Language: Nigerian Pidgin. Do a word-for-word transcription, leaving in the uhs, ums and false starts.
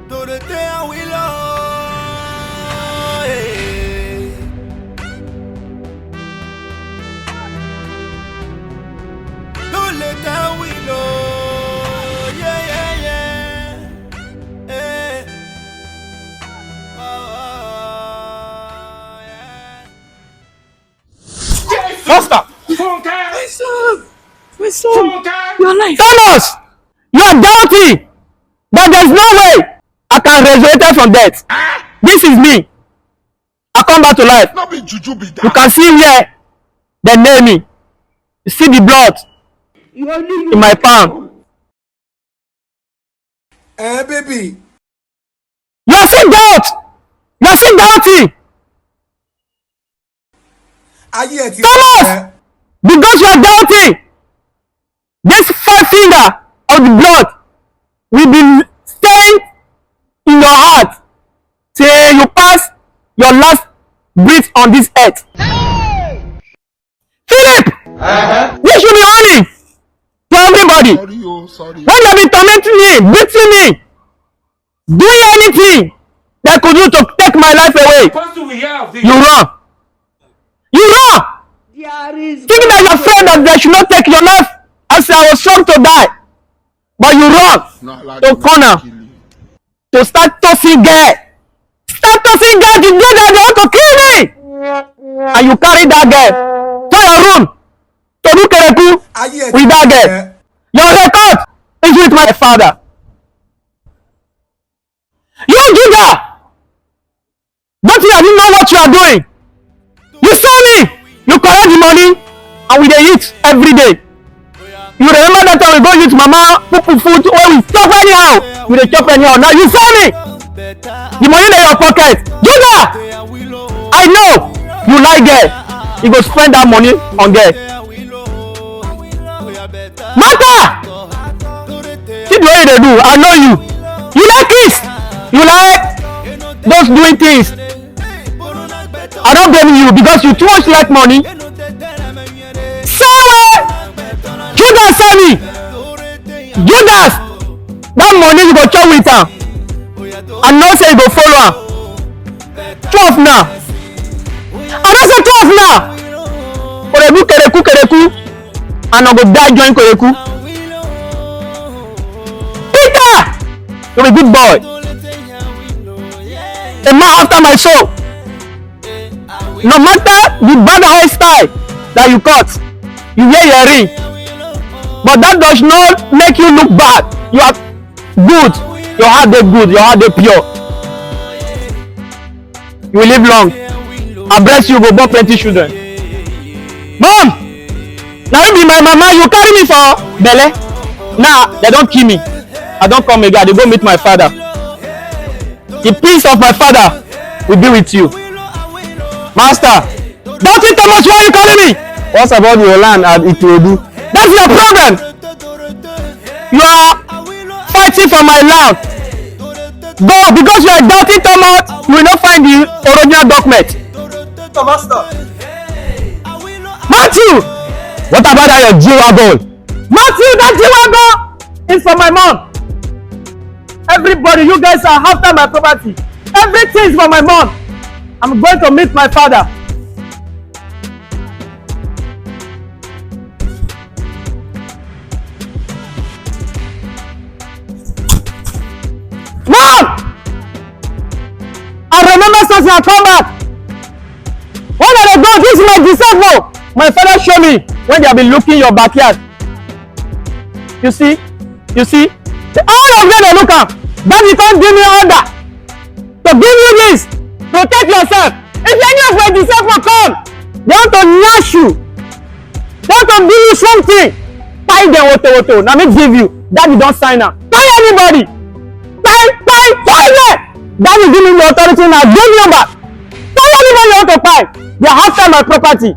Dorothy Awilo, eh. Dorothy Awilo, yeah, yeah, yeah. Eh. Oh, oh, yeah. Master! Funke! My son! My son! Funke! You're alive! Thomas! You are doubting that there is no way I can resurrect from death. Ah! This is me. I come back to life. No be juju be that. You can see where they nail me. You see the blood in my palm. Eh, baby. You are still doubt. You are still doubting. Thomas, because you are doubting, this five finger of the blood will be stained in your heart till you pass your last breath on this earth. Philip, uh-huh, you should be honest to everybody. Sorry, oh, sorry. When they be tormenting me, beating me, doing anything they could do to take my life away, you run. You run. Thinking that your friend that they should not take your life as I was trying to die. But you run to corner to start tossing girl. Start tossing girl to do that they want to kill me. And you carry that girl to your room to do kereku with that girl. Your record is with my father. You do that. Don't you even know what you are doing? You saw me. You collect the money and we dey eat every day. You remember that time we go eat mama pupu food wey we chop anyhow? We dey chop anyhow. Now you saw me. The money dey your pocket. Judah, I know you like girl. You go spend that money on girl. Martha, see the way you dey do. I know you. You like kiss. You like those doing things. I don't blame you because you too much like money. Same way Judas send me. Judas, that money you go chop with am. I know say you go follow am. Twelve now. I don say twelve now. Koreku, kereku, kereku. And I go die join Koreku. Peter, you be good boy. A man after my soul. No matter the bad hairstyle that you cut, you wear earring, but that does not make you look bad. You are good. Your heart dey good. Your heart dey pure. You will live long. I bless you. Go born plenty children. Mom, now you be my mama. You carry me for belle. Now they don't kill me. I don't come again. I dey go meet my father. The peace of my father will be with you. Master, doubting Thomas, why you carry me? What about your land at Ikorodu? That's your problem. You are fighting for my land. Go, because you are doubting Thomas, you will not find the original document. Master. Matthew, what about that your G-Wagon? Matthew, that G-Wagon is for my mom. Everybody, you guys are after my property. Everything is for my mom. I'm going to meet my father. Mom! I remember something, I come back. When I dey go, this is my disciple. My father show me when they have been looking your backyard. You see? You see? All of them dey look am. Daddy come give me order to give you this. Protect yourself. If any of my disciple come, they want to nyash you. They want to do you something. Kpai them woto woto. Na me give you. Daddy don sign am. Kpai anybody. Kpai, kpai, kpai them. Daddy give me the authority now. Give me back. Kpai anybody you want to kpai. They are after my property.